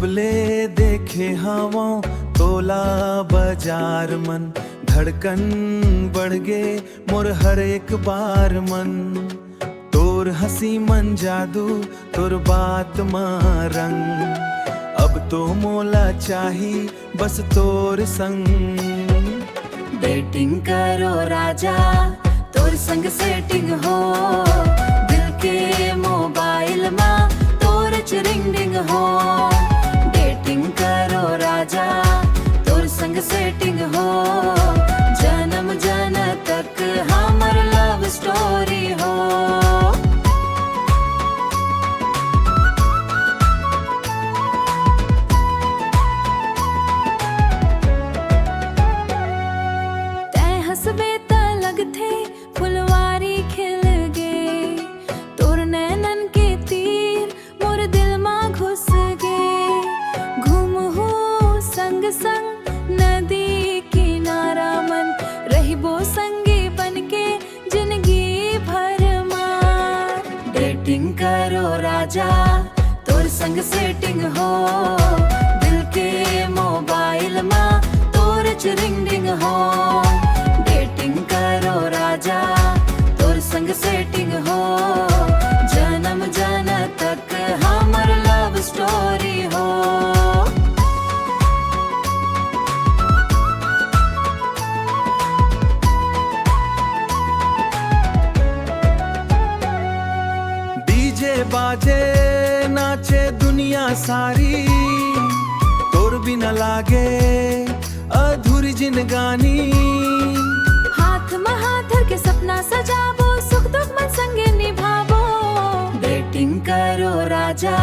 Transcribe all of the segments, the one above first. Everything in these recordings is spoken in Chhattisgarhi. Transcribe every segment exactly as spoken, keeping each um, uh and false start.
ले देखे हवं तोला बजार मन, धड़कन बढ़ गे मोर हर एक बार मन। तोर हंसी मन जादू, तोर बात म रंग, अब तो मोला चाही बस तोर संग। डेटिंग करो राजा, तोर संग सेटिंग हो, दिल के मोबाइल मा तोर रिंग रिंग हो। डेटिंग करो राजा, तोर संग सेटिंग हो, जन्म जन्म तक हमर लव स्टोरी हो। तैं हंसबे त लगथे फुलवारी खिल गे, तोर नैनन के तीर मोर दिल मा घुस गे। घूमहूं संग संग नदी किनारा मन, रहिबो संगी बन के जिंदगी भर मा। डेटिंग करो राजा, तोर संग सेटिंग हो, दिल के मोबाइल मा तोर रिंग रिंग हो। डेटिंग करो राजा, तोर संग सेटिंग हो, जन्म जन्म तक हमर लव स्टोरी हो। डीजे बाजे, नाचे दुनिया सारी, तोर बिना लागे अधूरी जिंदगानी। हाथ म हाथ धर के सपना सजाबो, सुख दुख मन संगे निभाबो। डेटिंग करो राजा,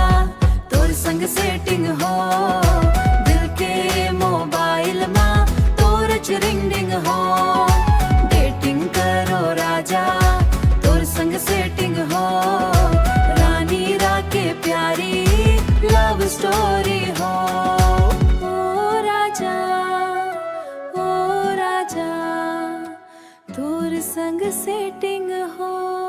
तोर संग सेटिंग हो, दिल के मोबाइल मा तोर रिंग रिंग हो। डेटिंग करो राजा, तोर संग सेटिंग हो, रानी राके प्यारी लव स्टोरी हो। ओ राजा, ओ राजा, तोर संग सेटिंग हो।